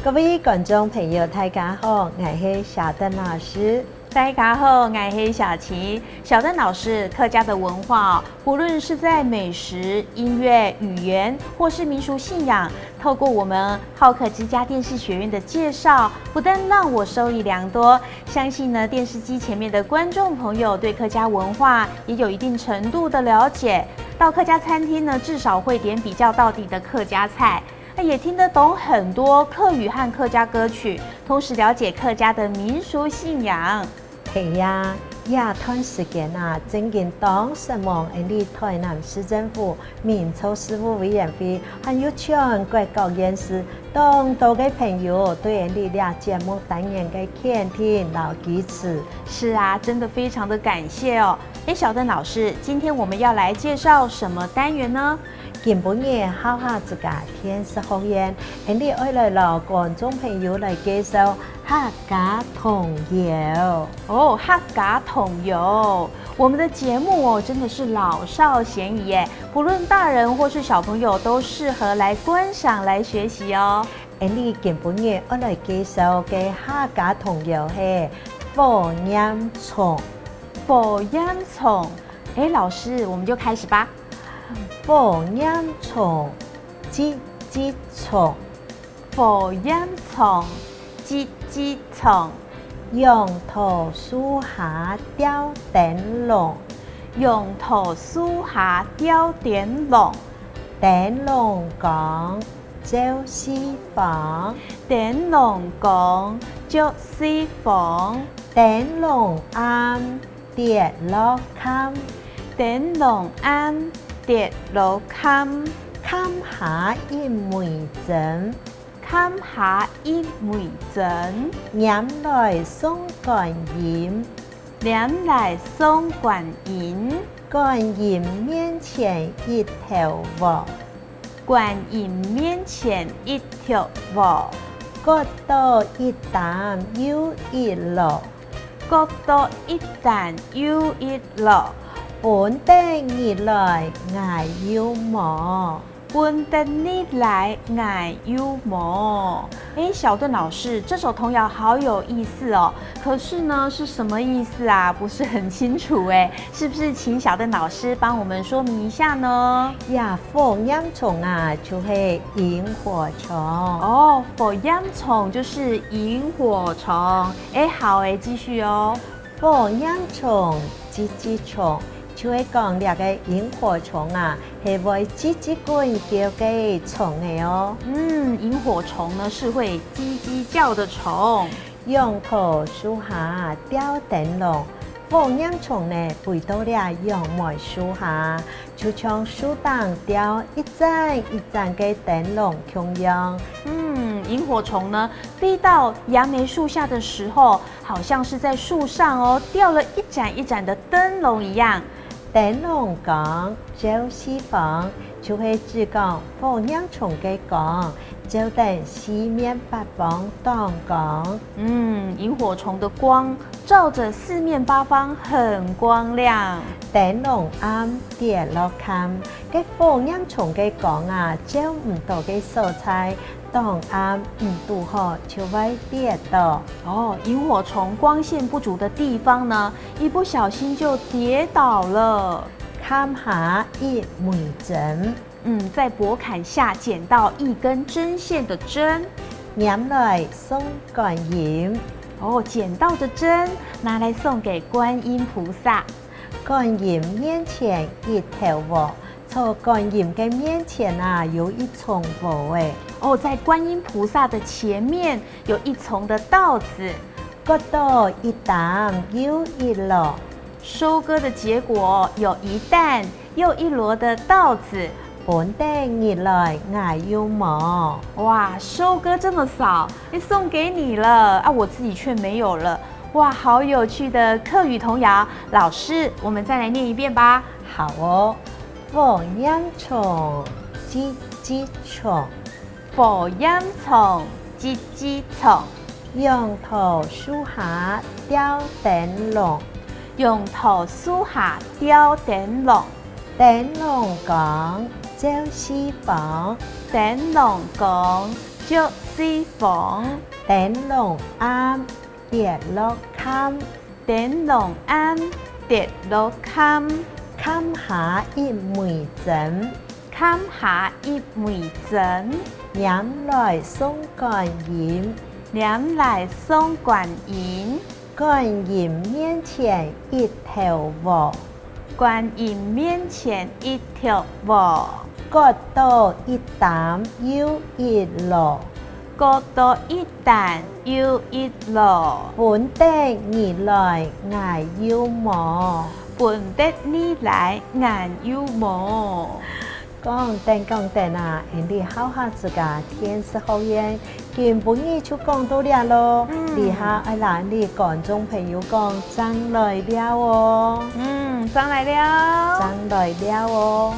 各位觀眾朋友，大家好，𠊎係小鄧老師。大家好，𠊎係小琪。小鄧老師，客家的文化，不論是在美食、音樂、語言，或是民俗信仰，透過我們好客之家電視學院的介紹，不但讓我受益良多，相信呢電視機前面的觀眾朋友對客家文化也有一定程度的了解。到客家餐廳呢，至少會點比較道地的客家菜。也聽得懂很多客語和客家歌曲，同時了解客家的民俗信仰。係呀，這段時間啊，真經當承蒙𠊎哋台南市政府民族事務委員會，還有全國各縣市當多个朋友對𠊎哋這節目單元个肯定摎支持。是啊，真的非常的感謝哦。哎，小鄧老師，今天我們要來介紹什麼單元呢？今晡日好客之家電視學院，𠊎哋愛來摎觀眾朋友來介紹客家童謠。哦，客家童謠，我們的節目哦，真的是老少咸宜耶，不論大人或是小朋友都適合來觀賞、來學習哦。𠊎哋今晡日愛來介紹个客家童謠係火焰蟲。火焰蟲，哎，老師，我們就開始吧。火焰蟲，吱吱蟲。火焰蟲，吱吱蟲。楊桃樹下吊燈籠，楊桃樹下吊燈籠。燈籠光，照四方。燈籠光，照四方。燈籠暗，跌落崁。燈籠暗，跌落崁。崁下一枚針，崁下一枚針。拈來送觀音，拈來送觀音。觀音面前一頭霧，觀音面前一頭霧。割倒一擔又一籮，割倒一擔又一籮。分得你來𠊎有無？分得你來𠊎有無？哎，小鄧老師，這首童謠好有意思哦。可是呢，是什麼意思啊？不是很清楚哎，是不是請小鄧老師幫我們說明一下呢？呀，火焰蟲啊，就係螢火蟲。哦，火焰蟲就是螢火蟲。哎，好哎，繼續哦。火焰蟲，吱吱蟲。就係講這個螢火蟲啊，係會吱吱滾叫个蟲个哦。嗯，螢火蟲呢是會吱吱叫的蟲。楊桃樹下吊燈籠，火焰蟲呢飛到了楊梅樹下，就像樹頂吊一盞一盞个燈籠共樣。嗯，螢火蟲呢飛到楊梅樹下的時候，好像是在樹上哦吊了一盞一盞的燈籠一樣。燈籠光，照四方，就係指講火焰蟲个光，照得四面八方當光。嗯，螢火蟲的光照着四面八方，很光亮。燈籠暗，跌落崁，个火焰蟲个光啊，照毋到个所在，當暗毋拄好就會跌倒。哦，螢火蟲光線不足的地方呢，一不小心就跌倒了。崁下一枚針，嗯，在柏坎下撿到一根針線的針，拈來送觀音。哦，撿到的針拿來送給觀音菩薩。觀音面前一頭霧，在觀音个面前啊，有一叢霧哎。哦，在觀音菩薩的前面有一叢的稻子，割倒一擔又一籮，收割的結果有一擔又一籮的稻子。分得你來𠊎有無？哇，收割這麼少，哎，送給你了啊，我自己卻沒有了。哇，好有趣的客語童謠，老師，我們再來念一遍吧。好哦，火焰蟲，吱吱蟲。火焰蟲，吱吱蟲。楊桃樹下吊燈籠，楊桃樹下吊燈籠。燈籠光，照四方。燈籠光，照水房。燈籠暗，跌落坎。燈籠暗，跌落坎。坎下一枚針。坎下一枚針。拈來送觀音。拈來送觀音。觀音面前一頭霧。觀音面前一頭霧。割倒一擔又一籮。割倒一擔又一籮。分得你來𠊎有無？分得你來𠊎有無？講等講等啊，𪜶哋好客之家電視學院，今晡日就講到遮囉。以下愛來你觀眾朋友講，正來尞哦。嗯，正來尞。正來尞哦。